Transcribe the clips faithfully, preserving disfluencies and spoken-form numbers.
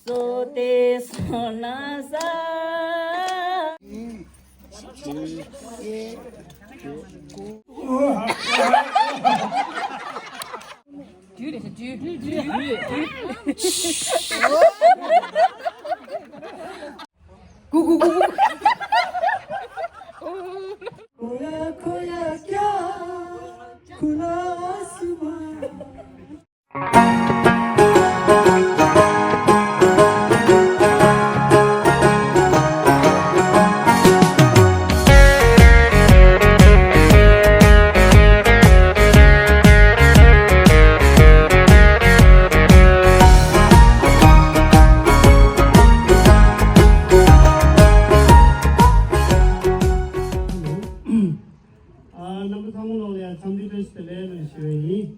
སོ་ཏེ་སོ་ན་ས། དུས་རེད་ཤག་དུས་དུས་དུས། ཀུ་ཀུ་ཀུ་ཀུ། ཨ། རྣམ་པ་ཚང་མ་ལོག་ལ་ཡ་འཚམས་འདྲི་བཀྲ་ཤིས་བདེ་ལེགས་ལ་ཞུ་བ་ཡིན།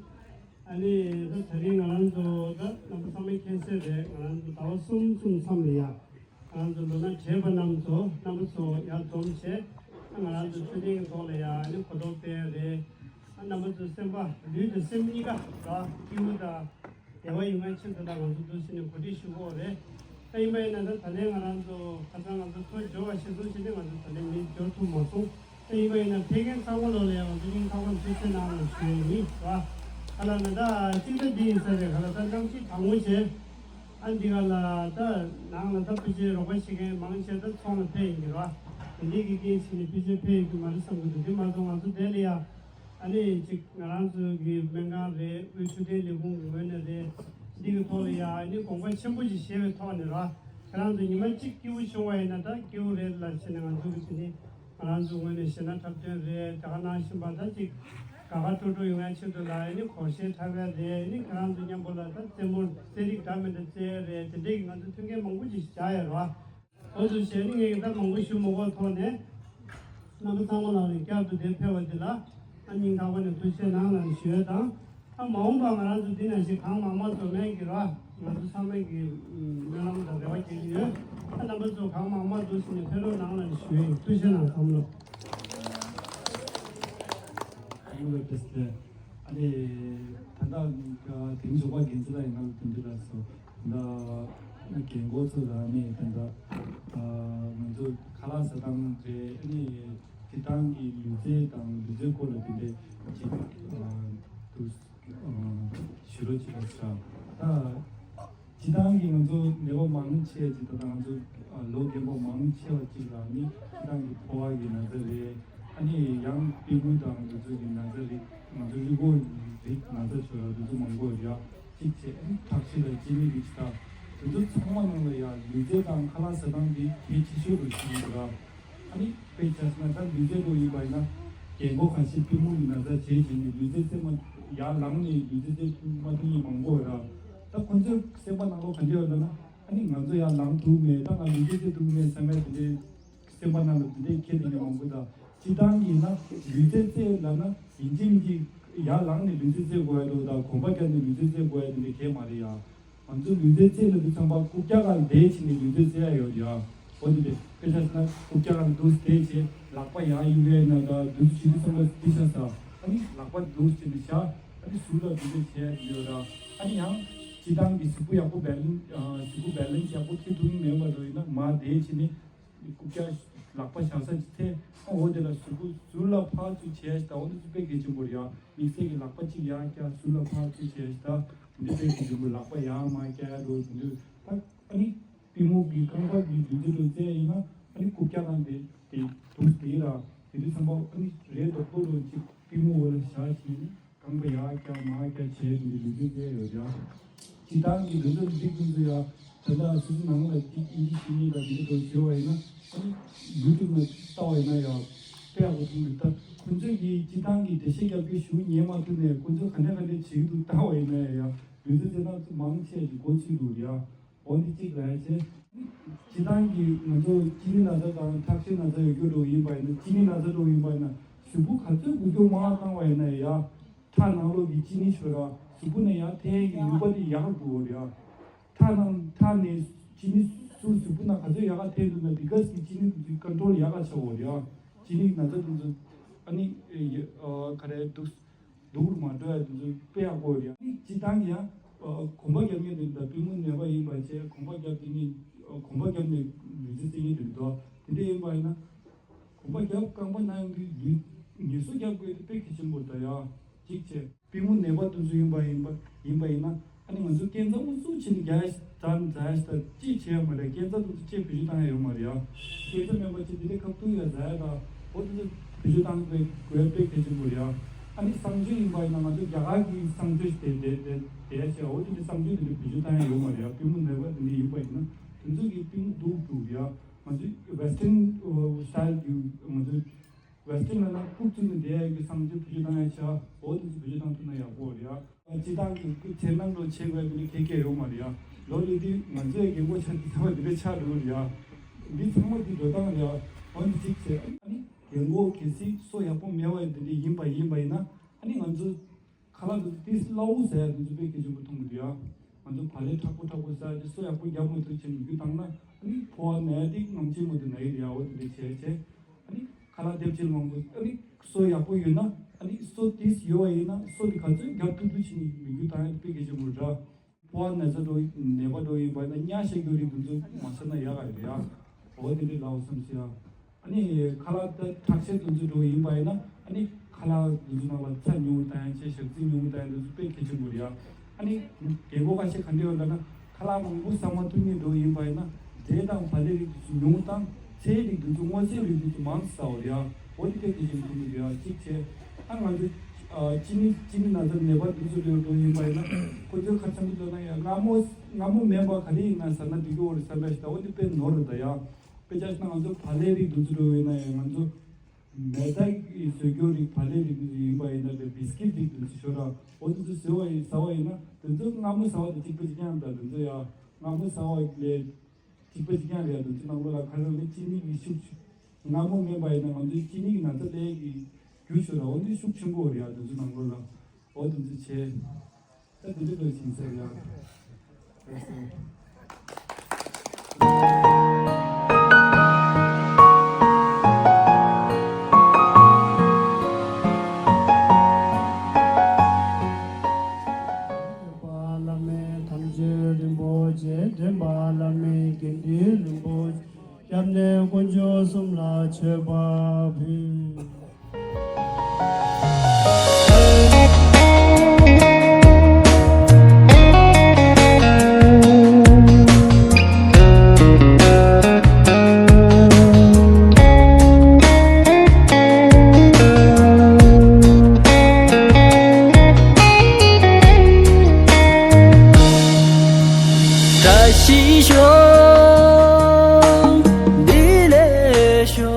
ཨ་ནི་ད་དེ་རིང་ང་རང་ཚོ་ད་རྣམ་པ་ཚང་མས་མཁྱེན་གསལ་རེད། ང་རང་ཚོ་ཟླ་བ་གསུམ་གསུམ་མཚམས་ལ་ཡ་ང་རང་ཚོ་ལོ་ན་བགྲེས་པ་རྣམས་ཚོ་རྣམ་པ་ཚོ་ཡར་འཛོམས་བྱས། ཨ། ང་རང་ཚོ་ཆོས་ལྡན་གྱི་ཐོག་ལ་ཡ་ཨ་ནི་གོ་རྟོགས་སྤེལ་རེད། ཨ། རྣམ་པ་ཚོ་སེམས་པ་ལུས་དང་སེམས་གཉིས་ཀ་ར་སྐྱིད་པོ་དང་བདེ་བ་ཡོང་བའི་ཆེད་དུ་ད་ང་ཚོ་འདུག་སེ་ནས་གོ་སྒྲིག་ཞུ་གི་ཡོད་རེད། ད་ཡིན་པ་ཡིན་ན་ད་ད་ལན་ང་རང་ཚོ་ཁ་སང་ང་ཚོ་ཐོ་འབྱོར་བ་གཞིར་བཟུང་བྱས་ཏེ་ང་ཚོ་ད་ལན་མི་འབྱོར་ཐུབ་མ་སོང་། ད་ཡིན་པ་ཡིན་ན་ཕེབས་མཁན་ཚང་མ་ལོག་ལ་ཡང་ང་ཚོ་སྙིང་ཐག་པ་ནས་ཐུགས་རྗེ་གནང་ཞུ་ཡི་ཡིན་ར། ཨ་ལ་ན་ད་གཅིག་ད་འདི་ཡིན་ས་རེད། ག་ལ་ད་གནམ་གཤིས་གྲང་མོ་བྱས། ཨ། འདི་ག་ལ་ད་ནང་ལ་ད་ཕལ་ཆེར་རོགས་པ་བྱེད་མཁན་མང་ཆེ་ད་ཚོང་ལ་ཕེབས་ཡིན་གྱི་ར། དེ་འདྲའི་གི་རྐྱེན་བྱས་ནས་ཕལ་ཆེར་ཕེབས་ཡོད་ཀྱི་མ་རེད་བསམ་གྱི་འདུག་དེ་མ་གཏོགས་ང་ཚོ་དེ་ལ་ཡ། ཨ་ནི་ཅིག་ང་རང་ཚོ་གི་སྨན་ཁང་རེད། དབུས་ཆོས་ལྡན་ལས་ཁུངས་ཀྱི་ངོས་ནས་རེད། འདི་གི་ཐོག་ལ་ཡ་ཨ་ནི་དགོངས་པ་ཆེན་པོ་ཞིག་བཞེས་པའི་ཐོག་ནས་ར། ཁྱེད་རང་ཚོ་ཉི་མ་གཅིག་སྐྱིད་པོ་བྱུང་བ་ཡིན་ན་ད་སྐྱིད་པོ་རེད་ལ་བྱས་ནས་ང་ཚོ་གི་དེ་ནི་ང་རང་ཚོའི་ངོས་ནས་བྱས་ན་འཁྲབ་སྟོན་རེད། དེ་ག་ནང་བཞིན་པ་ད་ཅིག་དགའ་དགའ་སྤྲོ་སྤྲོ་ཡོང་ཡ་ཆེད་དུ་ལ་ཨ་ནི་སྒོར་གཞས་འཁྲབ་ཡ་རེད། ཨ་ནི་ཁྱེད་རང་ཚོ་མཉམ་པོ་ལ་ད་རྩེད་མོ་རྩེད་རིགས་འདྲ་མི་འདྲ་རྩེ་ཡ་རེད། དེ་འདྲས་ཀྱི་ང་ཚོ་མཐུན་རྐྱེན་མང་པོ་ཞིག་བྱ་ཡ་ར། འོ་ཚོ་བྱས་ནས་ངས་ད་མང་པོ་ཞུ་མ་དགོས་ཐོག་ནས། རྣམ་པ་ཚང་མ་ལ་ནས་བསྐྱར་དུ་དེ་ཕེབས་པ་འདི་ལ་ཨ་སྙིང་ཐག་པ་ནས་ཐུགས་རྗེ་གནང་ལ་ནས་ཞུ་ཡ་དང་། ཨ་མ་འོངས་པ་ང་རང་ཚོ་འདི་ནང་བཞིན་གང་མང་མང་འཛོམས་ཡ་གི་ར་ང་ཚོ་ཚང་མ་གི་སྨོན་ལམ་དང་རེ་བ་བྱེད་ཀྱི་ཡོད། ཨ་རྣམ་པ་ཚོ་གང་མང་མང་འཛོམས་ཤིག་ནས་ཕེབས་རོགས་གནང་ལ་ནས་ཞུ་ཡ་ཡིན། ཐུགས་རྗེ་གནང་། བསམ་བློ། ཨ་ནི་ད་ལྟ་དེང་ཞོགས་པ་འགན་འཛིན་ལ་ཡིན་ན་དེ་འདྲ་ལ་སོ། ད་རྒན་གོག་ཚོ་ལ་ནི་ད་ལྟ་ང་ཚོ་ཁ་ལག་ཟ་སྟངས་རེད། ཨ་ནི་སྤྱིར་བཏང་གི་ལུས་རྩལ་དང་ལུས་རྩལ་སྐོར་ལ་དེ་འདྲ་ཅིག་དུ་ཞུ་རོགས་བྱེད་པ་ཟེར། ད་སྤྱིར་བཏང་གི་ང་ཚོ་ནད་པ་མང་ཆེ་ཅིག་ད་ལྟ་ང་ཚོ་ལོ་རྒན་པ་མང་ཆེ་བ་ཅིག་ལ་ནི་སྤྱིར་བཏང་གི་ཕོ་བ་གི་ན་ཚ་རེད། ཨ་ནི་ཡང་པུས་མོ་དང་འདི་ཚོ་གི་ན་ཚ་རིགས། ང་ཚོ་ལུས་པོ་རིགས་ན་ཚ་ཤོར་བ་འདི་ཚོ་མང་པོ་ཡོད་ཡ། གཅིག་བྱས། ཨ་ནི་ཁྲག་ཤེད་དང་གཅིན་སྙི་གི་ཆ། འདི་ཚོ་ཚང་མ་ནང་ལ་ཡ་ལུས་རྩལ་དང་ཁ་ལག་ཟ་སྟངས་འདི་གལ་ཆེ་ཤོས་རུ་ཕྱིན་འདུག་ར། ཨ་ནི་དཔེ་ཆ་བཞག་ན་ད་ལུས་རྩལ་པོ་ཡིན་པ་ཡིན་ན་རྒན་གོག་ཁ་ཤས་པུས་མོ་གི་ན་ཚ་བྱས་བྱས་ནས་ལུས་རྩལ་རྩེད་མ་ཡར་ལངས་ནས་ལུས་རྩལ་རྩེད་མ་ཐུབ་མཁན་མང་པོ་ཡོད་ར། ད་ཁོ་ཚོའི་སེམས་པ་ནང་ལོགས་ག་འདྲ་ཡོད་ལབ་ན། ཨ་ནི་ང་ཚོ་ཡར་ལངས་ཐུབ་མེད། ད་ང་ལུས་རྩལ་རྩེད་ཐུབ་མེད་བསམ་ཡ་དེ་འདྲའི་སེམས་པ་ནང་ལ་དེ་འདྲའི་ཁྱེར་ཡོང་མཁན་མང་པོ་དང་། སྤྱིར་བཏང་ཡིན་ན་ལུས་རྩལ་རྩེད་ལབ་ན་ཡིན་གཅིག་མིན་གཅིག་ཡར་ལངས་ནས་ལུས་རྩལ་རྩེད་དགོས་ཡ་འདུག་དང་། གོམ་པ་བརྒྱབ་ནས་ལུས་རྩལ་རྩེད་དགོས་ཡ་དེ་འདྲ་གང་ཡང་མ་རེད་ཡ། ང་ཚོ་ལུས་རྩལ་རྩེད་ལབ་དུས་ཙམ་པ་རྐུབ་བཀྱག་སྒང་བསྡད་བྱས་ནས་ལུས་རྩལ་རྩེ་ཡ་ཡོད་ཡ། འོ་དེ་རེད། དཔེ་ཆ་བཞག་ན་རྐུབ་བཀྱག་སྒང་འདུག་སེ་བསྡད་བྱས་ལག་པ་ཡར་གཡུག་ཡ་ཡིན་ན་འདྲ། འདུག་སེ་བྱེད་དུས་ཙམ་པ་དེ་ཆ་ས། ཨ་ནི་ལག་པ་འདུག་སེ་བྱས་ནས་བཞག་ཨ་ནི་ཟུར་ལ་འདུག་སེ་བྱས་ཡོད་ར། ཨ་ནི་ཡང་སྤྱིར་བཏང་གི་གཟུགས་པོ་ཡག་པོ་བེ་ལེན་ཨ་གཟུགས་པོ་བེ་ལེན་སི་ཡག་པོ་འཁྱེར་ཐུབ་ཀྱི་མེད་པ་འདྲ་ཡིན་ན་མར་བསྡད་བྱས་ནས། རྐུབ་བཀྱག་ལག་པ་བཞག་ས་ཅིག་འཚོལ། ཨ་འོ་དེ་ལ་གཟུགས་པོ་ཟུར་ལ་ཕར་ཚུར་བྱས་ཤིག་དང་། འོ་དེ་ཚོ་དཔེ་གལ་ཆེན་པོ་རེད་ཡ། དམིགས་བསལ་གྱི་ལག་པ་གཅིག་ཡར་བཀྱག་ཟུར་ལ་ཕར་ཚུར་བྱས་ཤིག་དང་། དེ་འདྲ་དཔེ་གལ་ཆེན་པོ། ལག་པ་ཡར་མར་བཀྱག་ཡ་འདྲ་བོ་དེ་འདྲ། ད་ཨ་ནི་པུས་མོ་གི་རྐང་པ་གི་ལུས་རྩལ་འདྲ་བོ་རྩེ་ཡ་ཡིན་ན་ཨ་ནི་རྐུབ་བཀྱག་སྒང་དེ་དེ་འདུག་སེ་ར། དེ་དུས་ཙམ་པ་ཨ་ནི་རས་རྡོག་རྡོག་འདྲ་བོ་ཅིག་པུས་མོ་འོག་ལ་བཞག་བྱས་ནས། རྐང་པ་ཡར་བཀྱག་མར་བཀྱག་བྱས་ནས་ལུས་རྩལ་རྩེ་ཡོད་ཡ། སྤྱིར་བཏང་གི་ལུས་རྩལ་འདི་ཀུན་ཚོ་ཡ། ད་ལྟ་སོ་སོ་ནང་ལ་ཏིག་ཨིན་ཇི་ཤེས་མཁན་དང་དེ་འདྲ་ཚོ་བྱེད་པ་ཡིན་ན། ཨ་ནི་ཡུ་ཊུབ་ནང་ལྟ་བ་ཡིན་ན་ཡ། དཔེ་ཡག་པོ་མཐོང་གི་འདུག་ད་ཁོང་ཚོས་ཀྱི་སྤྱིར་བཏང་གི་འགྲེལ་བཤད་རྒྱབ་རྒྱུ་ཞུ་ཉན་མ་ཐུབ་ནས་ཁོང་ཚོས་ག་འདྲ་ག་འདྲ་བྱེད་ཀྱི་འདུག་ལྟ་བ་ཡིན་ན་ཡ། ལུས་རྩལ་རྩེད་སྟངས་མང་ཆེ་ཅིག་གོ་ཚུལ་འདུག་ཡ། འོ་འདི་གཅིག་ལ་ཡ་བྱས། སྤྱིར་བཏང་གི་ང་ཚོ་གཅིན་སྙི་ན་ཚ་དང་ཁྲག་ཤེད་ན་ཚ་ཡོད་རྒྱུ་འདྲ་བོ་ཡིན་པ་ཡིན་ན། གཅིན་སྙི་ན་ཚ་འདྲ་བོ་ཡིན་པ་ཡིན་ན་གཟུགས་པོ་ག་ཚོད་འགུལ་སྐྱོད་མང་བ་བཏང་བ་ཡིན་ན་ཡ། ཁྲག་ནང་ལོགས་ཀྱི་གཅིན་སྙི་ཤོར་ར། གཟུགས་པོ་ནས་ཡར་འཐེན་གྱི་ནུས་པ་དེ་ཡག་རུ་འགྲོ་བ་རེད་ཡ། ཁྲག་ནང་ཁྲག་ནས་གཅིན་སྙི་ གཟུགས་པོ་ན་ག་ཚོད་ཡག་ག་ཐེབས་འདུག་ན་དེ་ག་ཚོད་ཀྱི་གཅིན་སྙི་འདི་ཚོ་ཀོན་ཊོལ་ཡག་ག་ཆགས་འོ་རེད་ཡ། གཅིན་སྙི་ན་ཚ་འདི་ཚོ་ཨ་ནི་ཨེ་ཡ་ཨ་ག་རེ་འདུག་སྡུག་རུ་མ་འགྲོ་ཡ་འདི་ཚོ་དཔེ་ཡག་པོ་རེད་ཡ། ཨ་ནི་སྤྱིར་བཏང་གི་ཡང་གོམ་པ་རྒྱབ་མཁན་དེ་འདྲ་པུས་མོ་ནད་པ་ཡིན་པ་བྱས་གོམ་པ་རྒྱབ་དེ་ནི་གོམ་པ་རྒྱབ་ནས་ལུས་རྩལ་རྩེ་མཁན་དེ་འདྲ་དེ་འདྲ་ཡིན་པ་ཡིན་ན། གོམ་པ་རྒྱབ་རྐང་པ་ན་ཡོང་དུས་ལུས་ངལ་གསོ་རྒྱབ་དགོས་དེ་དཔེ་གལ་ཆེན་པོ་རེད་ཡ། གཅིག་བྱས། པུས་མོ་ནད་པ་དེ་ཚོ་ཡིན་པ་ཡིན་པ་ཡིན་པ་ཡིན་ན་ཨ་ནི་ང་ཚོ་སྐས་འཛེག་མོ་བཙུགས་བྱས་ནས་རྒྱག་ཡ་ཞིག་དང་འཛེག་ཡ་ཞིག་དང་ཅི་བྱས་ཡ་མ་རེད། སྐས་འཛེག་དེ་ཚོ་ཅི་བེད་སྤྱོད་བཏང་ཡ་ཡོད་མ་རེད་ཡ། སྐས་འཛེག་མིན་པ་ཅི་དེ་འདྲའི་ཁ་ཐུག་ཡ་འཛེག་ཡ་དང་འོ་དེ་ཚོ་བེད་སྤྱོད་བཏང་དགོས་དགོས་དཔེ་གལ་ཆེན་པོ་རེད་ཡ། ཨ་ནི་གསང་སྤྱོད་ཡིན་པ་ཡིན་ན་ང་ཚོ་རྒྱ་གར་གྱི་གསང་སྤྱོད་ཞིག་དེ་དེ་དེ་དེ་ཡ་བྱས་འོ་དེ་འདྲའི་གསང་སྤྱོད་དེ་འདྲ་བེད་སྤྱོད་བཏང་ཡ་ཡོད་མ་རེད་ཡ། པུས་མོ་ནད་པ་དེ་འདྲ་ཡིན་པ་ཡིན་ན་དེ་ཚོ་གི་པུས་མོ་སྡུག་འགྲོ་གི་ཡ། ང་ཚོ་Western style གྱི་ང་ཚོ་Western ལ་ན་ཕུགས་བཙུགས་ནས་བསྡད་ཡ་གི་གསང་སྤྱོད་བེད་སྤྱོད་བཏང་ཡ་ཆ་འོ་དེ་ཚོ་བེད་སྤྱོད་བཏང་ཐུབ་ན་ཡག་པོ་རེད་ཡ། སྤྱིར་བཏང་གི་སྐུ་ཚེ་ནང་ལོ་ཆེ་བའི་དེ་ནི་ཁེ་ཁེ་ཡོད་མ་རེད་ཡ། ལོ་ལི་དུས་ང་ཚོའི་རྒན་གོག་ཆགས་དུས་ཚང་མ་དེ་འདྲ་ཆགས་འགྲོ་གི་རེད་ཡ། འདི་ཚང་མ་འདི་འགྲོ་སྟངས་རེད་ཡ། འོ་འདི་གཅིག་བྱས་ཨ་ནི་རྒན་གོག་གལ་སྲིད་སོ་ཡག་པོ་མེད་པ་དེ་འདྲ་ཡིན་པ་ཡིན་པ་ཡིན་ན་ཨ་ནི་ང་ཚོ་ཁ་ལག་དེ་ཏིས་སླ་བོ་ཟ་ཡ་དེ་ཚོ་དཔེ་གལ་ཆེན་པོ་མཐོང་གི་འདུག་ཡ། ང་ཚོ་བག་ལེབ་མཁྲེགས་པོ་མཁྲེགས་པོ་ཟ་ཡ་དེ་སོ་ཡག་པོ་རྒྱག་མ་ཐུབ་ཅེས་མི་རྒྱུ་བཏང་ན་ཨ་ནི་ཕོ་བ་ན་ཡ་དེ་ངམ་ཆེན་མོ་དེ་ན་ཡི་རེད་ཡ། འོ་དེ་འདྲ་བྱས་བྱས་ཨ་ནི་ཁ་ལག་ལྡེབ་ཕྱེད་མང་པོ་ཨ་ནི་སོ་ཡག་པོ་ཡོད་ན་ཨ་ནི་སོ་ཏིས་ཡོད་པ་ཡིན་ན་སོ་དེ་ག་ཚོད་རྒྱག་ཐུབ་ཐུབ་བྱས་ནས་མི་རྒྱུ་བཏང་ཡ་དེ་དཔེ་གལ་ཆེན་པོ་རེད། ཕོ་བ་ན་ཚ་འགྲོ་ནད་པ་འགྲོ་ཡིན་པ་ཡིན་ན་ཉ་བཤལ་རྒྱུ་རིགས་དེ་ཚོ་མ་ཟ་ན་ཡག་ག་རེད་ཡ། འོ་དེ་འདྲ་ལའོ་བསམ་སོང་ཡ། ཨ་ནི་ཁ་ལག་ད་ཁྲག་ཤེད་དེ་ཚོ་འགྲོ་ཡིན་པ་ཡིན་ན་ཨ་ནི་ཁ་ལག་དེ་ཚོ་ནང་ལ་ཚྭ་ཉུང་ངུ་བཏང་ཡ་བྱས་ཞག་རྩི་ཉུང་ངུ་བཏང་ཡ་དེ་ཚོ་དཔེ་གལ་ཆེན་པོ་རེད་ཡ། ཨ་ནི་རྒན་གོག་ཁ་ཤས་ག་འདྲ་ཡོད་ལབ་ན་ཁ་ལག་མང་པོ་ཟ་མ་ཐུབ་མཁན་འགྲོ་ཡིན་པ་ཡིན་ན་འབྲས་དང་བག་ལེབ་རིགས་དེ་ཚོ་ཉུང་ངུ་བཏང་ཚལ་རིགས་དེ་ཚོ་སྔོ་ཚལ་རིགས་དེ་ཚོ་མང་ཙམ་ཟ་བ་རེད་ཡ། འོ་དེ་དེ་དེ་མཐོང་གི་རེད་ཡ། གཅིག་བྱས་ཨ་ང་ཚོ་ཨ་ཅི་ནི་ཅི་ནི་ན་ཚ་ནད་པ་དེ་ཚོ་ལ་འགྲོ་ཡིན་པ་ཡིན་ན་ཁོ་ཚོའི་ཁ་ཆེམས་ལྟོས་ན་ཡ་སྔ་མོ་སྔ་མོ་མེད་པ་ག་རེ་ཡིན་ན་ཟ་ན་འགྲིག་གི་འོ་རེད་བསམ་པ་ཞིག་ད་འོ་དེ་དཔེ་ནོར་རེད་ད་ཡ། དཔེ་ཆ་བཞག་ན་ང་ཚོ་བག་ལེབ་རིགས་དེ་ཚོ་འགྲོ་ཡིན་ན་ཡ་ང་ཚོ་མེ་ད་གི་བཟོ་རྒྱུ་རིགས་བག་ལེབ་རིགས་ཡིན་པ་ཡིན་ན་རེད་བིས་ཀིད་རིགས་དེ་ཚོ་ཤོར་ར་འོ་དེ་ཚོ་ཟོས་པ་ཡིན་ཟ་བ་ཡིན་ན་དེ་ཚོ་སྔ་མོ་ཟ་བ་དང་གཅིག་པ་གཅིག་རྐྱང་རེད་ད། དེ་ཚོ་ཡ་སྔ་མོ་ཟ་བ་ལས་གཅིག་པ་གཅིག་རྐྱང་རེད་ཡ། དེ་ཚོ་ནང་ལོགས་ལ་ཁ་རང་ལས་གཅིན་སྙི་གི་ཤུགས་སྔ་མོ་མེད་པ་ཡིན་ན་ང་ཚོའི་གཅིན་སྙི་གི་ན་ཚ་ལས་ཀྱི་རྒྱུ་ཤོར་ར་འོ་འདི་ཤུགས་ཆེན་པོ་རེད་ཡ། དེ་ཚོ་ནང་ལོགས་ལ་འོ་དེ་ཚོ་བྱས་ད་དེ་འདྲ་ལོས་ཕྱིན་ཚར་ཡ། བླ་མེད་དམ་ཆོས་རིན་པོ་ཆེ། འདྲེན་པ་བླ་མེད་དགེ་འདུན་རིན་པོ་ཆེ། སྐྱབས་གནས་དཀོན་མཆོག་གསུམ་ལ་མཆོད་པ་ཕུལ། བཀྲ་ཤིས་ཤོག་བདེ་ལེགས་ཤོག་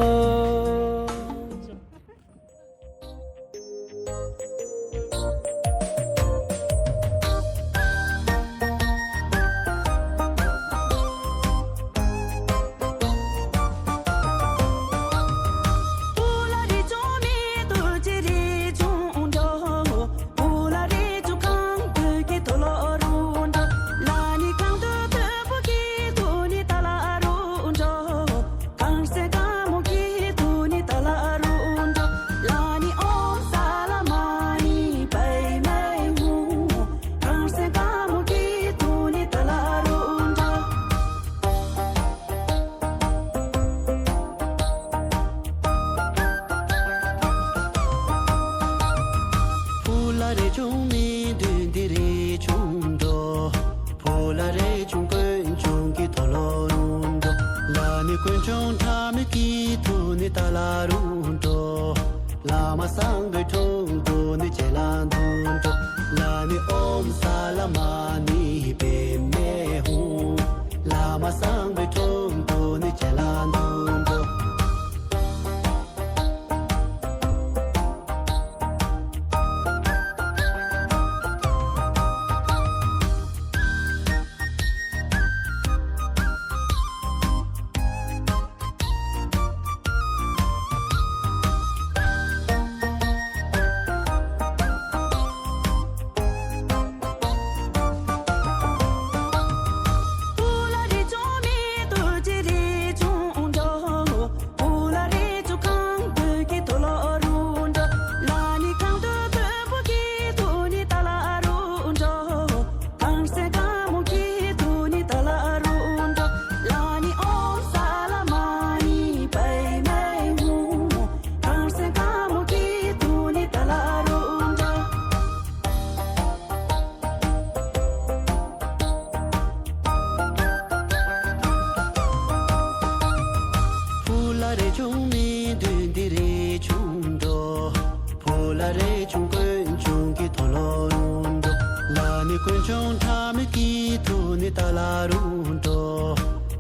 ནི་ཏཱ་ལ་རུ་འགྲོ།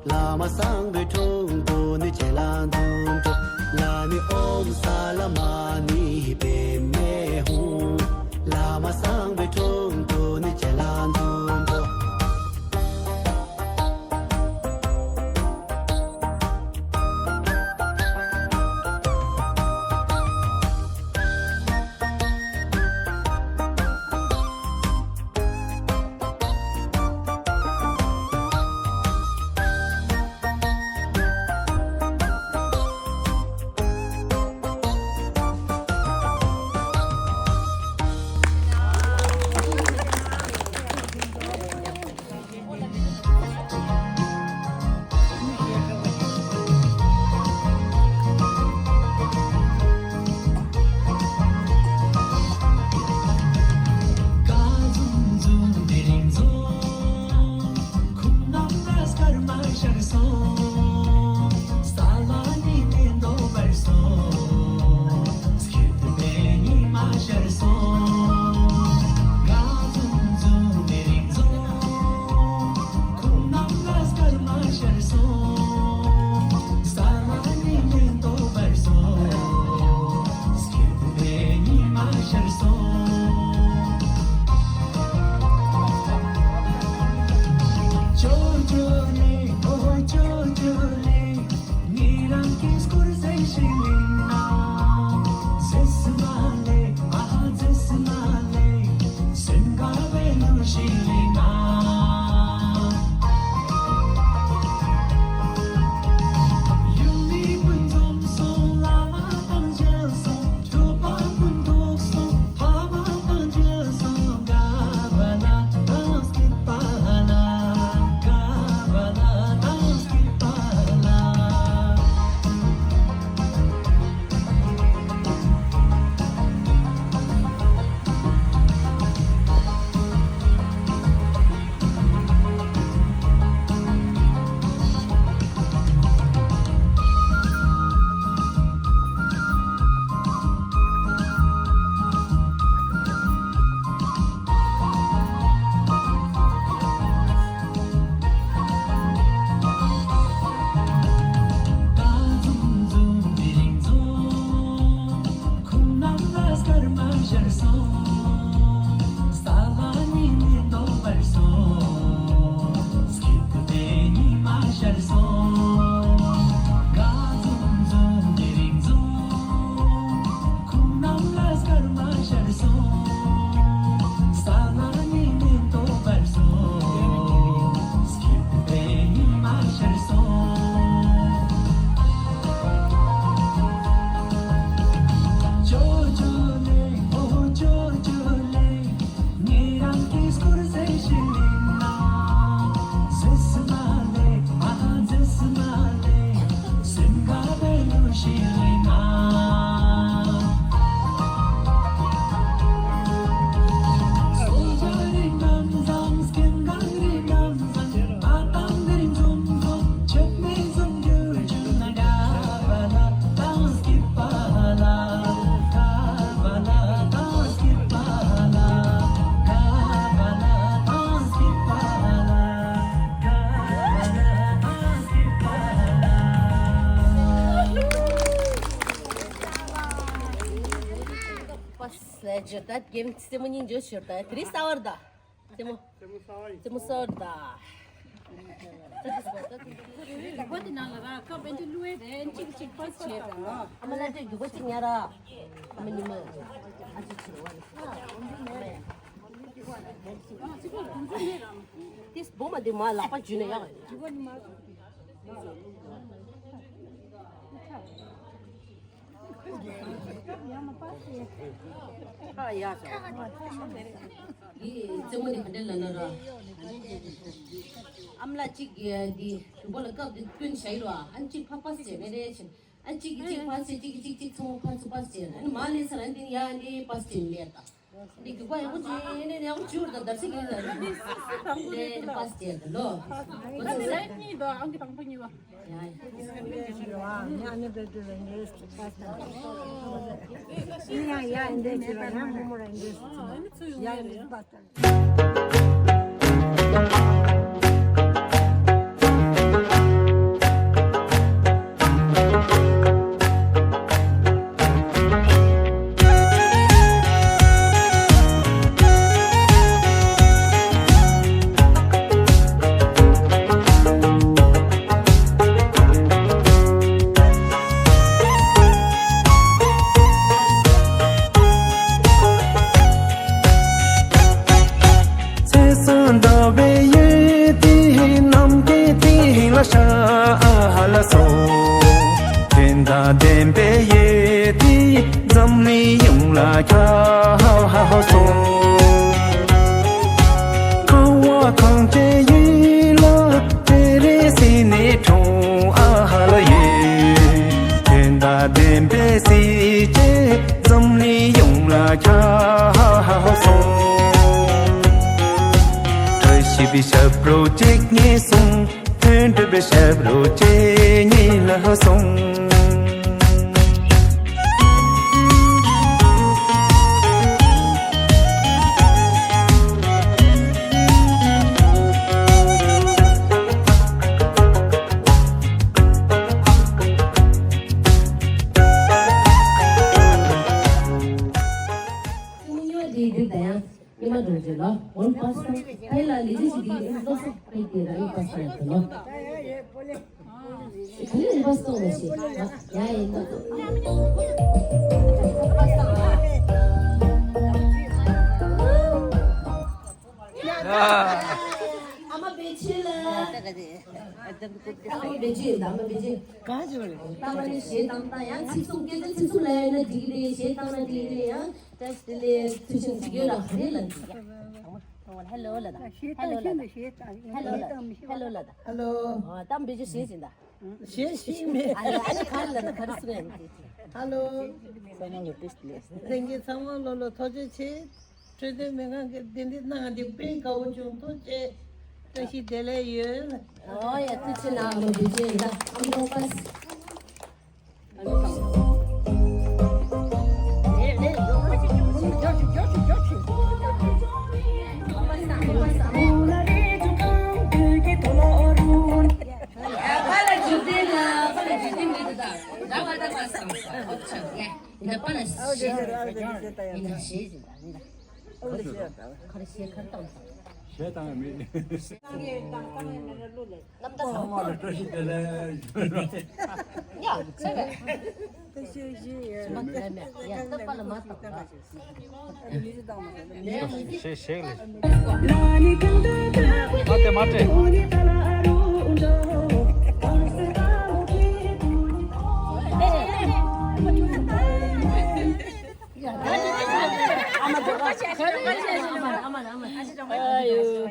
བླ་མ་བཟང་པོའི་དྲུང་དུ་ནི་ཁྱེད་ལ་འདུག་འགྲོ། ལ་ནི་ཨོཾ་ས་ལ་མ་ཎི་པདྨེ་ཧཱུྃ། བླ་མ་བཟང་པོའི་དྲུང་དུ་ནི་ཁྱེད་ལ་འདུག་འགྲོ། པ་སེ་ཇི་ད་གེམ་སེ་མོ་ཉིན་ཇོ་ཤོར་ད་ཏྲི་སའ་ཝར་ད། སེ་མོ། སེ་མོ་སའ་ཝར་ད། རྒྱུག་པ་དེ་ནང་ལ་ར་ཀ་བན་དེ་ལུ་ཨེ་རེ་གཅིག་གཅིག་པ་སེ་ཆེ་ད། ཨ་མ་ལ་དེ་རྒྱུག་པ་གཅིག་ཉར་ར། ཨ་མ་ཉི་མ། ཨ་ཅེ་ཆེ་བ་ནི། ཏིས་བོ་མ་དེ་མ་ལག་པ་འཇུས་ནས་ཡག་རེད། ཨ་ཡ་ས། འདི་རྩེད་མོ་འདི་ག་འདྲ་ལབ་ན་ར། ཨ་མ་ལགས་གཅིག་གིས་འདི་རྒྱུག་པ་ལ་སྐབས་འདི་བསྐུན་བྱ་ཡི་ར། ཨ་ནི་གཅིག་ཕ་པ་སེ་ནས་རེད་ཆེ། ཨ་གཅིག་གིས་གཅིག་ཕར་བྱས། གཅིག་གིས་གཅིག་གཅིག་ཚང་མ་ཕར་ཚུར་པ་སེ་བྱས། ཨ་ནི་མར་སླེབས་ཚར། ཨ་ནི་དེ་ནས་ཡར་ཨ་ནི་པ་སེ་བྱས་ནས་སླེབས་ད། འདི་རྒྱུག་པ་ཡག་པོ་བྱས་ནས་ཡག་པོ་བྱས་ད་འདར་སིག་ཡིན་ད། འདི་སུ་སུ་དང་པོ་རེད་ལ། པ་སེ་བྱས་ད་ལོ། ཨ་ནི་ལན་གཉིས་དང་ཨང་ཀི་དང་པོ་གཉིས་པ། ཡ་ཡ། ཨ་ནི་བེ་ཏི་ལ་འདི་སུ་པ་སེ་ད། ཡ་ཡ་འདི་སུ་ཡ་མོ་མོ་ར་འདི་སུ། ཡ་འདི་སུ་པ་སེ་ད། སོང་། ཁང་བ་གངས་ཅན་ཡིན་ལ་དེ་རིང་སྲིད་ནས་གྲོངས་ཨ་ཧ་ལ་ཡེ། དོན་དང་ལྡན་པའི་སྲིད་ཅན་འཛམ་གླིང་ཡོངས་ལ་ཁྱབ་སོང་། བཀྲ་ཤིས་པའི་ཞབས་བྲོ་གཅིག་རྙེད་སོང་། དོན་འགྲུབ་པའི་ཞབས་བྲོ་གཅིག་རྙེད་ལ་སོང་། ཉི་མ་འགྲོ་རྒྱུ་ལ་one person ཕ་ཡུལ་ལ་ལས་བྱེད་ཞིག་གིས་སློབ་གསོ་སྤེལ་ཏེ་རང་ཡུལ་པ་སོང་ཡོད་དོ། ག་ལེར་རིམ་པ་སོང་བ་ཞིག་ཡ་ཡིན་ན། ཨ་མ་བེ་ཆེ་ལ། ཨ་མ་བེ་ཆེ་ཡིན་ད། ཨ་མ་བེ་ཆེ། ག་ཅི་བ་རེད། ད་བ་ནི་གཞས་བཏང་ད་ཡང་ཚིག་གསུང་སྐད་ཆ་ཚིག་གསུང་ལ་ཡོད་ན་འགྲིག་གི་རེད། གཞས་བཏང་ན་འགྲིག་གི་རེད། ཡང་བཀྲ་ཤིས་བདེ་ལེགས་ཚུལ་ཤིང་ཚིག་ཡོད་ལ་ག་རེ་ལ་འགྲིག་ཧེ་ལོ་ལ་ད། ཧེ་ལོ་ལ་ད། ཧེ་ལོ་ལ་ད། ཧེ་ལོ་ལ་ད། ཧེ་ལོ། ཨ་ད་བེ་ཆེ་གཞས་ཡིན་ད། གཞས་ཤིག་མེད། ཨ་ནི་ཨ་ནི་ག་རེ་ལ་ན་ག་རེ་གསུང་ཡ་ཡིན་དེ། ཧེ་ལོ། ལྷན་རྒྱས་ཚང་མ་ལོ་ལོ་ཐུགས་རྗེ་ཆེ། འཕྲོད་བསྟེན་སྨན་ཁང་གིས་འདི་འདི་གནང་འདི་དཔེ་དགའ་བོ་བྱུང་། ཐུགས་རྗེ་ཆེ། བཀྲ་ཤིས་བདེ་ལེགས་ཡོད། ཨོ་ཡ་ཐུགས་རྗེ་ཆེ་གནང་། ཨ་མ་བེ་ཆེ་ཡིན་ད། ཨ་མ་ལོ་པས། གཞས་བཏང་ཡ་མེད། རྣམ་ཐར། ཚང་མ་ལ་བཀྲ་ཤིས་བདེ་ལེགས། ཡ་ཚེ་བས། ཞིམ་པ་དེ་ལ་མེད། ཡ་ལྟ་པ་ལ་མ་བཏང་། ཞེས་ཞེས་ལས། མ་སྤྲད་མ་སྤྲད། ཨ་ཡོ།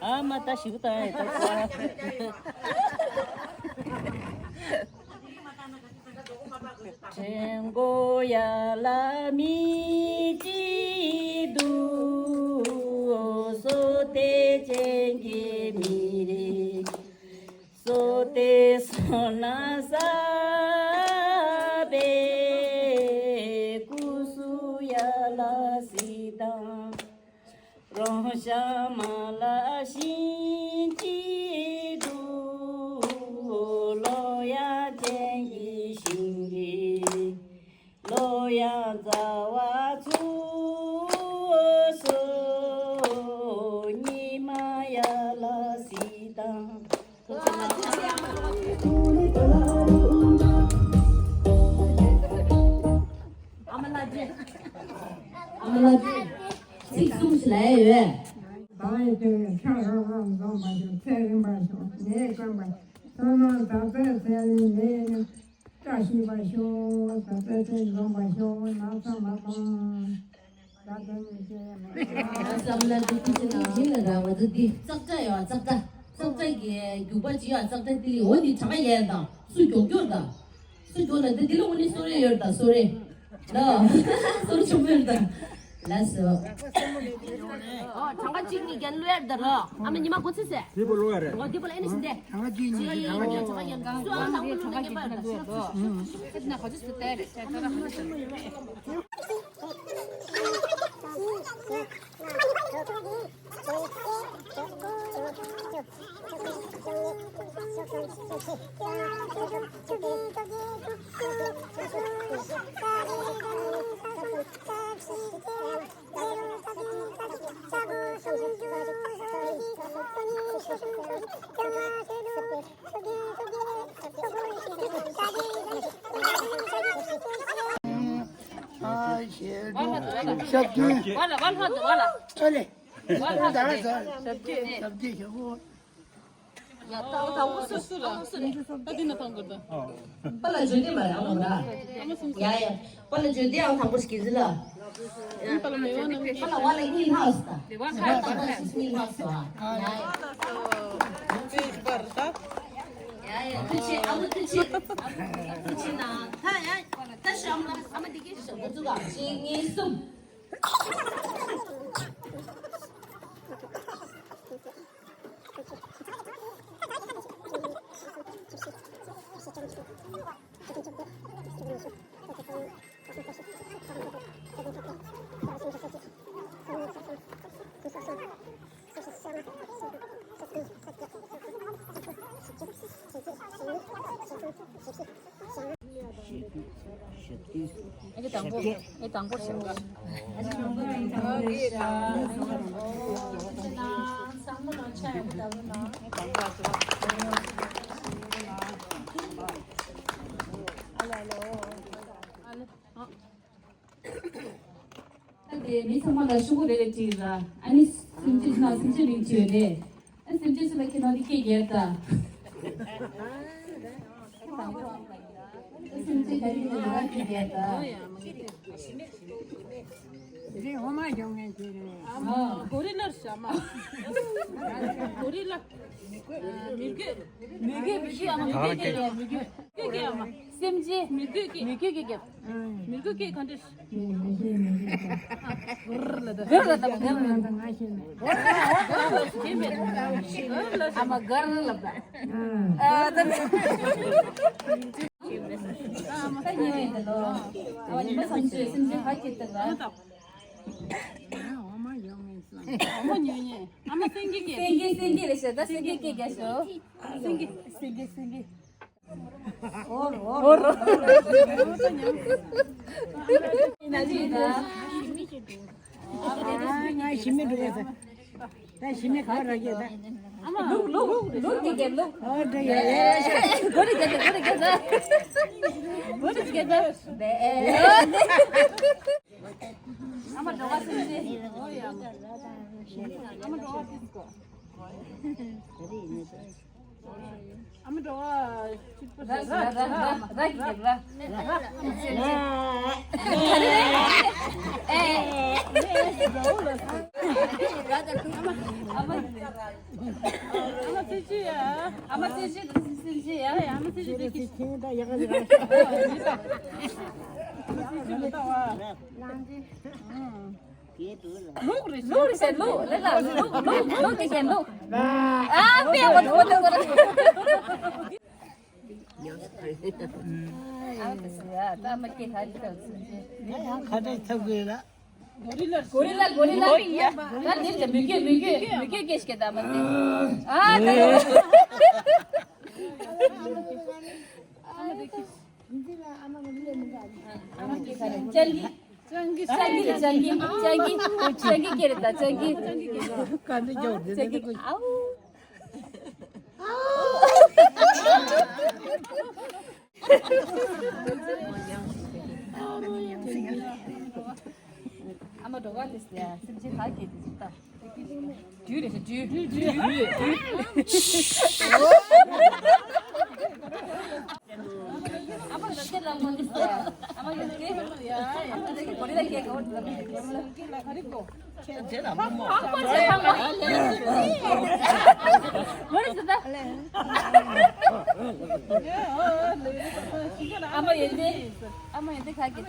ཨ་མ་ད་ཞིག་ད་ད། དྲན་གོ་ཡ་ལ་མི་གཅིག་འདུག་སོ་དེ་ཅན་གྱི་མི་རིགས། སོ་དེ་སོ་ན་ས་པའི་ཀུ་སུ་ཡ་ལ་སི་དང་། རོང་ཤ་མ་ལ་ཤིང་གཅིག་འདུག་ལོ་ཡ་ཅན་གྱི་ཤིང་གི། ལོ་ཡང་རྩ་བ་ཚུགས་སོ། ཉི་མ་ཡར་ལ་སྲིད་དང་། ཨ་མ་ལགས་ཀྱིས། ཨ་མ་ལགས་ཀྱིས་ཚིག་གསུམ་ཞིག་ལབ་ཡ་ཡོད། བདག་ཡི་སྟེང་ནས་ཁྲག་རབ་རབ་འཛོམས་པར་ཤོག་ཚེ་རིང་བར་ཤོག་ནད་དཀོན་པར། བསོད་ནམས་དག་ཚད་ཚད་ལས་ནད་ནི། བཀྲ་ཤིས་པར་ཤོག་ད་ལྟ་ཚེ་འཛོམས་པར་ཤོག་ན་ཚ་མ་སྤངས། ད་ལྟ་ནས་བཤད་ཡ་མེད། བསམ་ན་འདི་ཁུ་ཆེ་ནང་བཞིན་ལ་ར་བ་ད་འདི་ཙག་ཙག་ཡོད་ཙག་ཙག་ཙག་ཙག་གི་རྒྱུག་པ་ཅི་ཡོད་ཙག་ཙག་དེ་ལི་འོ་འདི་གྲངས་ཡས་དང་སུ་མགྱོགས་མགྱོགས་དང་སུ་མགྱོགས་ན་འདི་འདི་ལ་འོ་ནི་སོ་རེ་ཡོད་དང་སོ་རེ། ལ། སོར་ཆུང་མོ་ཡོད་ད། ལ་སོ། ཨོ་གྲངས་ཀ་གཅིག་གཉིས་རྒྱན་ལོས་ཡར་ད་ར། ཨ་མ་ཉི་མ་གོ་ཚེ་ཟེར། དེ་པོ་ལོ་ཡ་རེད། ཨོ་དེ་པོ་ལ་ཨེ་ནི་ཟིན་ཏེ། གྲངས་ཀ་གཅིག་གཉིས་གྲངས་ཀ་གཉིས་གྲངས་ཀ་ཡན་གང་སུ་ཨ་དང་པོ་ལོ་ན་ཉེ་པར་ད་ཤོག་ཤོག་ཤོག་ཤོག་ཤོག་ཤོག་ཤོག་ཡ། ད་དང་པོ་སུ་སུ་ལ། ད་འདི་ན་ཐང་གོ་ད། པ་ལ་བརྗོད་དེ་མ་རེད། ཨ་མ་ར། ཡ་ཡ། པ་ལ་བརྗོད་དེ་ཨ་ཐང་པོ་ཞིག་གི་ཟི་ལ། པ་ལ་མེ་བ་ན་པ་ལ་བ་ལ་ངི་ལྷག་སི་ད། པ་ལ་ངི་ལྷག་སི་ད། ཡ་ཡ། ཡ་ཡ། ཐུགས་རྗེ་ཆེ། ཨ་མ་ཐུགས་རྗེ་ཆེ། ཨ་མ་ཐུགས་རྗེ་ཆེ་ན། ད་ཡ། ད་ཤམ་ལ་ཨ་མ་འདི་གི་ཤམ་ལ་ཙུག་ག་གཅིག་གཉིས་གསུམ། ཨེ་དང་པོ། ཨེ་དང་པོ་ཞིག་ག་ཨ་ལེ་ཨ་ལེ། ཨ་ལེ། ཨ་ལེ། ཨ་ལེ། ད་དེ་མི་ཚང་མ་ལ་ཤོག་གུ་རེ་རེ་བྲིས་ར། ཨ་ནི་སེམས་ཅན་ན་སེམས་ཅན་རིང་བྱོས་རེད། ཨ་སེམས་ཅན་སུ་ལ་ཁྱེད་རང་གི་སྐད་རྒྱག་ད། སེམས་ཅན་ག་རེ་ཡིན་ན་རང་གི་རྒྱག་ད། རི་འོ་མ་ཡོང་ངེས་ཀྱི་རེད། ཨ་མ་གོ་རི་ལར་ཤ་མ། གོ་རི་ལ། མི་རྒོད། མི་རྒོད་མི་རྒོད། ཨ་མ་མི་རྒོད་སྐད་རྒྱག་མི་རྒོད། སྐད་རྒྱག་ཨ་མ། སེམས་ཅན། མི་རྒོད་སྐད། མི་རྒོད་སྐད་རྒྱབ། མི་རྒོད་སྐད་ག་འདྲ། གུར་ལ་ད། གུར་ལ་ད། གུར་ལ་ད། ཨ་མ་གུར་ལ་ད། ཨ་ད། ཨ་མ་ད་ཉེ་བའི་ད་ལོ། ཨ་མ་ཉི་མ་སང་ཆུ་སེམས་ཅན་ཧ་གི་ད་ལ། ཨ་མ་ཉོ་ཉེ། ཨ་མ་སེང་གེ་སྐད། སེང་གེ་སེང་གེ་རེད་ཤག་ད་སེང་གེ་སྐད་རྒྱག་ཤོག་སེང་གེ་སེང་གེ་སེང་གེ། ཨོ་རོ། ཨོ་རོ། ཨ་ང་ཞི་མི་འགྲོ་ཡ་ད། ད་ཞི་མི་ག་ར་གི་ད། ཨ་མ་ལུག་ལུག་ལུག་གི་གེ་ལུག་ཨོ་འདྲ་ཡ་ཡ་ཡ་ཤ། གོ་རི་གེ་ད། གོ་རི་གེ་ད། གོ་རི་གེ་ད། ཨ་མ་འགྲོ་བ་སེམས་ཅན། ཨ་མ་འགྲོ་བ་སེམས་ཅན། ཨ་མ་འགྲོ་བ་གཅིག་པ་ར་ར་ར་ར་ར་གི་ར། ཨ་མ་ཨ་མ་ཨ་མ་སེམས་ཅན་ཡ། ཨ་མ་སེམས་ཅན་སེམས་ཅན་ཡ། ཨ་མ་སེམས་ཅན་དེ་གི་ཁྱེད་ད་ཡ་ག་ལ་ར། ཨ་མ་སེམས་ཅན་ལ་ལྟ་བ། ལུག་རེད་ལུག་རེད་ཟེར་ལུག་ལེ་ལ་ལུག་ལུག་ལུག་དེ་ཟེར་ལུག་ཨ་པེ་འོ་དེ་འོ་དེ་འོ་དེ། ཨ་དེ་ཟེར་ཡ་ད་མ་སྐྱེ་ཁ་ལི་ཐབས་ཚུལ་ཅན། ཁ་བྲལ་ཐབས་དགོས་ལ། གོ་རི་ལ་གོ་རི་ལ་གོ་རི་ལ། ད་འདིར་དེ་མི་རྒྱུད་མི་རྒྱུད་མི་རྒྱུད་སྐད་ཤིག་གེ་ད་མ་དེ། ཨ་ད་ཨ་མ་དེ་ཁྱི། སྤྱང་ཀི། སྤྱང་ཀི་རེད། སྤྱང་ཀི། སྤྱང་ཀི། སྤྱང་ཀི་སྐད་རེད་ད། སྤྱང་ཀི། སྤྱང་ཀི་སྐད་རེད། ཨའུ། ཨ་མ་འགྲོ་ག་དེ་སེ་སེམས་ཅན་ག་གེ་དེ་ད། དུས་རེད་ཤག་དུས། དུས་དུས་དུས། ཨ་མ་ལ་སྐད་ལ་མ་འདི་སེ། ཨ་མ་ཡོད་སྐད། ཨ་མ་ལ་སྐད་གོ་རེ་ལ་སྐད་གོ། ཨ་མ་ཚེ་ཕ་མ། ཨ་མ་ཚེ་ཕ་མ། མ་རེད་ཟེར་ད། ཨ་མ་ཡོད་དེ། ཨ་མ་ཡོད་དེ་ག་གེ་ལྟ་བ།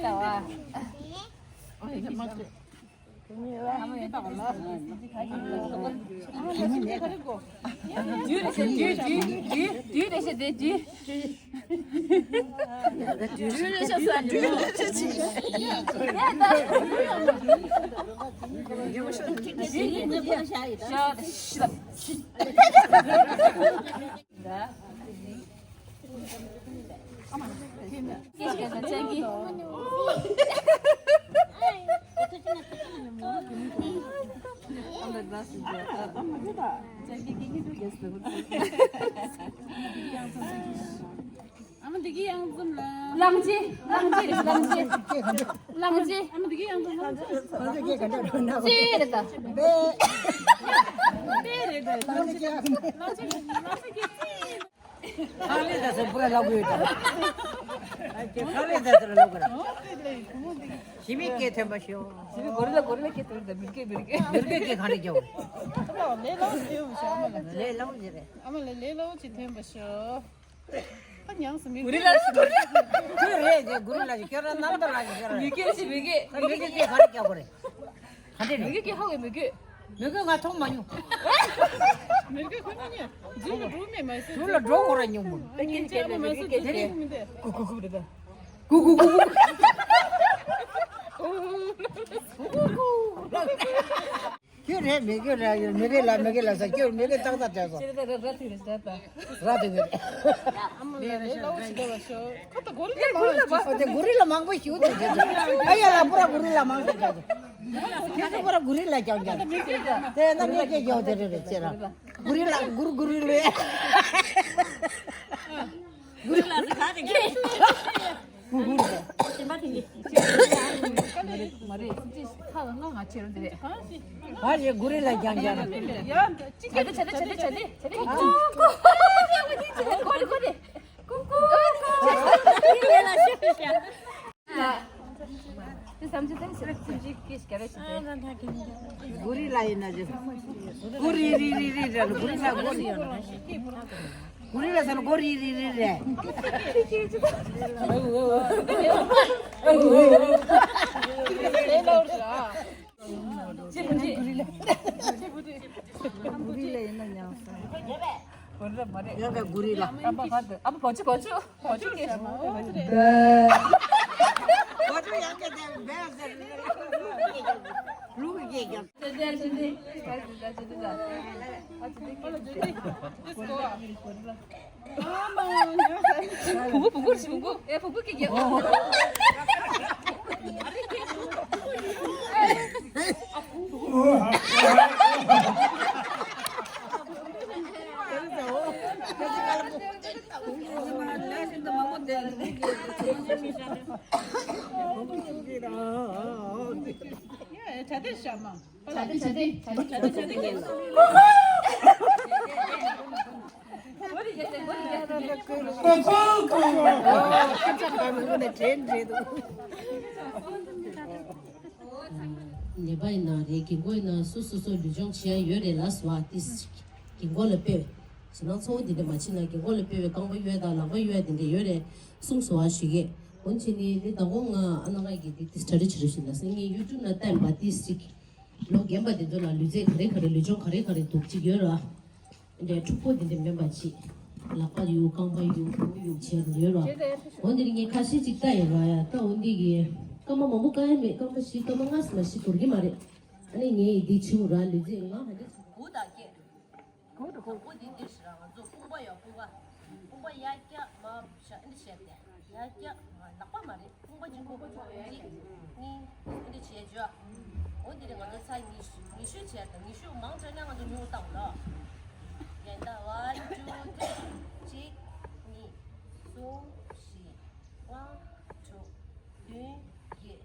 ཨ་མ་འདི་གི་ཡང་འཛོམས་ལ། གླང་ཆེན། གླང་ཆེན་རེད། གླང་ཆེན། ལམ་ཅི། ཨ་མ་དེ་གི་ཡང་ཚང་མ་ལམ་ཅི་རེད་ད། པེ། པེ་རེད་ད། ལམ་ཅི་ལམ་ཅི་གི་ཅི། ཁ་ལེ་ད་སེ་པུ་ར་ལ་གུ་ཡོད་ད། ཁ་ལེ་ད་སེ་ར་ལ་གུ་ར། ཞི་མི་སྐད་ཐོན་པ་ཤོག་ཞི་མི་གོ་རི་ལ་གོ་རི་ལ་སྐད་ཐོན་ད་མི་སྐད་མི་སྐད། མི་སྐད་སྐད་ག་རེ་རྒྱག་ཨ་མ་ལ་ལས་སླ་བོ་ཞིག་ཐོན་པ་ཤོག་ཨ་མ་ལ་ལས་སླ་བོ་ཞིག་ཐོན་པ་ཤོག་ཨ་ཉང་སུ་མི་གུ་རི་ལ་ཞིག་གུ་རི་ལ་ཞིག་ཁྱོད་རང་རྣམ་ཐར་ལ་ཞིག་ཁྱོད་རང་མི་སྐད་ཞིག་མི་སྐད། ཁ་མི་སྐད་སྐད་ག་རེ་རྒྱག་གོ་རེད། ག་འདྲ་རེད། མི་སྐད་ཧ་གོ་མི་སྐད། མི་སྐད་ང་མཐོང་མ་མྱོང་། མི་སྐད་ཁོ་ན་ཉན། རྫུན་ལ་འགྲོ་མེད་མ་ཟེར། རྫུན་ལ་འགྲོ་གོ་ར་མྱོང་མོ། ད་ཉན་ཅེ་ཨ་མ་མ་ཟེར་རྫུན་མི་འདི། གུ་གུ་གུ་རེད་ད། གུ་གུ་གུ་གུ། ཁྱོད་རེད་མི་སྐད་རེད་མི་སྐད་ལ་མི་སྐད་ལ་ཟེར་ཁྱོད་མི་སྐད་ཏག་ཏག་བྱས་སོང་། ཅེ་རེད་ད་ར་ར་ཐིག་རེད་ད། ར་དེ་གི་རེད། ཨ་མ་ལ་ལས་སླ་བོ་ཞིག་འདྲ་བ་ཤོག་ཁོ་ད་གོ་རི་ལ་མང་བ་ཞིག་ཨོ་དེ་གོ་རི་ལ་མང་པོ་ཞིག་འདུག་ཟེར། ཨ་ཡ་ལ་པུ་ར་གོ་རི་ལ་མང་ཞིག་འདུག་ཁྱེད་ཚོ་པུ་ར་གོ་རི་ལ་རྒྱག་རྒྱག་དེ་ནི་ངས་སྐད་རྒྱག་དེ་རེད་རེད་ཅེ་ར། གོ་རི་ལ་གུར་གོ་རི་ལ། གོ་རི་ལ་ཟེར་ག་དེ་གི། གོ་རི་ལ། གཞན་པ་དེ་གི། མ་རེད་ཅི་ཁ་ལ་ང་ང་ཆེ་རུ་དེ་རེད། ཧ་ཡེ་གོ་རི་ལ་རྒྱག་རྒྱག་ཡ་ཅི་ག་དེ་ཆ་དེ་ཆ་དེ་ཆ་དེ་ཆ་དེ་གོ་རི་གོ་རི། ཀུ་ཀུ། དེ་བསམ་ཚུལ་དེ་ཟེར་ཚིག་གཅིག་སྐད་ཆ་རེ་ཞིག་དེ། གུ་རི་ལ་ཡིན་ན་ཅི། གུ་རི་རི་རི་རི་རེད་གུ་རི་ལ་གུ་རི་ཡོད་ན། གུ་རི་ལ་ཟེར་ན་གུ་རི་རི་རི་རེད། གུ་རི་ལ་ཡིན་ན་ཉང་ས། ཡང་ག་གུ་རི་ལ། ཨ་མ་བ་ཅི་བ་ཅི་བ་ཅི་སྐད། བ་ཅི་ཡང་ག་དེ་བས་ཟེར། ལུག་གི་སྐད་ཀྱང་། བུ་གུ་བུ་གུ་རེད་བུ་གུ། ཨེ་བུ་གུ་སྐད་རྒྱག་ཡ་ཡ་ཆ་དེ་ཤ་མ། ཆ་དེ་ཆ་དེ་ཆ་དེ་ཆ་དེ་ཆ་དེ་ངན། ནད་པ་ཡིན་ན་རེད། རྒན་གོག་ཡིན་ན་སོ་སོ་སོ་ལུས་སྦྱོང་བྱེད་ཡ་ཡོད་རེད་ལ་སོ་ཨ་ཏིས་རྒན་གོག་ལ་སྤེལ་བས། ཞེ་ནང་ཚོ་བོ་འདི་འདྲ་མ་བྱེད་ན་རྒན་གོག་ལ་སྤེལ་བའི་རྐང་པ་གཡོལ་དང་ལག་པ་གཡོལ་དེ་འདྲ་ཡོད་རེད་གསུངས་སོ་ཨ་ཞུ་གེ། འོན་ཆེ་ནི་ནི་ད་གོང་ང་ཨ་ན་ང་གི་འདི་ཏིས་གྲ་རེ་བྱེད་རེ་ཞུ་ན་སེ་ངས་ཡུ་ཊུབ་ན་བལྟས་པ་ཏིས་ཅིག་ལོ་རྒན་པ་དེ་ཚོ་ལ་ལུས་རྩལ་ག་རེ་ག་རེ་ལུས་སྦྱོང་ག་རེ་ག་རེ་འདུག་ཅིག་ཡོད་ར། འདྲའི་འཁྲུག་པོ་དེ་འདྲ་མིན་པ་ཅིག་ལག་པ་གཡུག་རྐང་པ་གཡུག་གུ་གཡུག་བྱས་ནས་ཡོད་ར། འོ་འདིར་ངས་ཁ་ཤས་ཅིག་ལྟ་ཡིན་ར་ཡ་ལྟ་འོ་འདི་གི་སྐར་མ་མང་པོ་བཀག་ཡ་མེད་སྐར་མ་བཞི་སྐར་མ་ལྔ་ཙམ་ཞིག་འགོར་གི་མ་རེད། ཨ་ནི་ངས་འདི་བྱིའུ་ར་ལུས་རྩལ་ང་ཧ་འདི་བྱེད་གུ་དང་སྐད། གུ་དང་གུ་གུ་འདི་འདི་ཞིག་ར་ང་ཚོ་དཔུང་པ་ཡ་དཔུང་པ། དཔུང་པ་ཡ་སྐྱ་མ་བྱ་འདི་བྱས་ཏེ་ཡ་སྐྱ་མ་ལག་པ་མ་རེད། ཁུང་པ་གཅིག་པོ་གཅིག་གཉིས་འདི་བྱས་བྱོས། འོ་འདི་རེད་ང་ཚོ་ཚ་ཉི་ཤུ་ཉི་ཤུ་བྱས་དང་ཉི་ཤུ་མང་དྲགས་ན་ང་ཚོ་ཉུང་བཏང་ལོ། ཡན་ད་ཝན་ཊུ་ཊུ་གཅིག་གཉིས་གསུམ་བཞི་ལྔ་དྲུག་བདུན་བརྒྱད།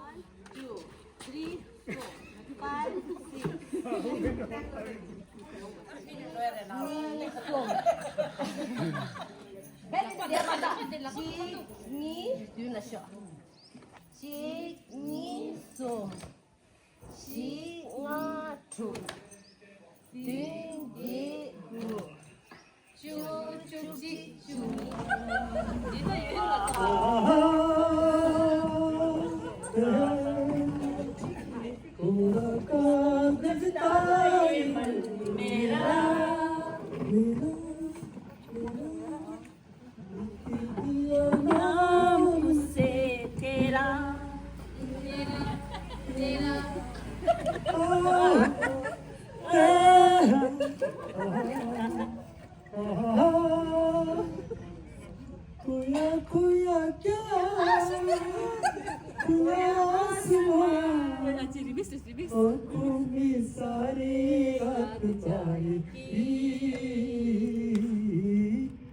One, two, three, four, five, six. གཅིག་གཉིས་བདུན་ལ་ཤོག་གཅིག་གཉིས་གསུམ། བཞི་ལྔ་དྲུག་བདུན་བརྒྱད་དགུ། བཅུ་བཅུ་གཅིག་བཅུ་གཉིས། འདི་ལྟ་ཡོད་ལ།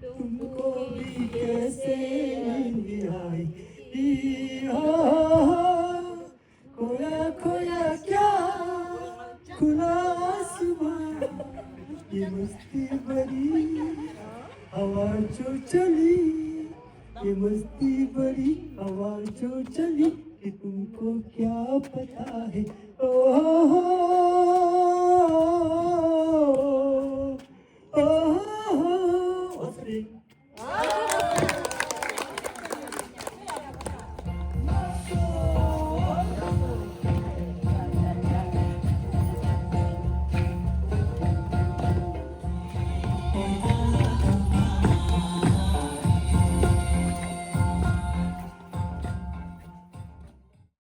तुमको भी कैसे नींद आई। चली ये मस्ती भरी हवा जो चली, ये तुमको क्या पता है। ओ हो हो, ओ हो हो, ओ हो हो।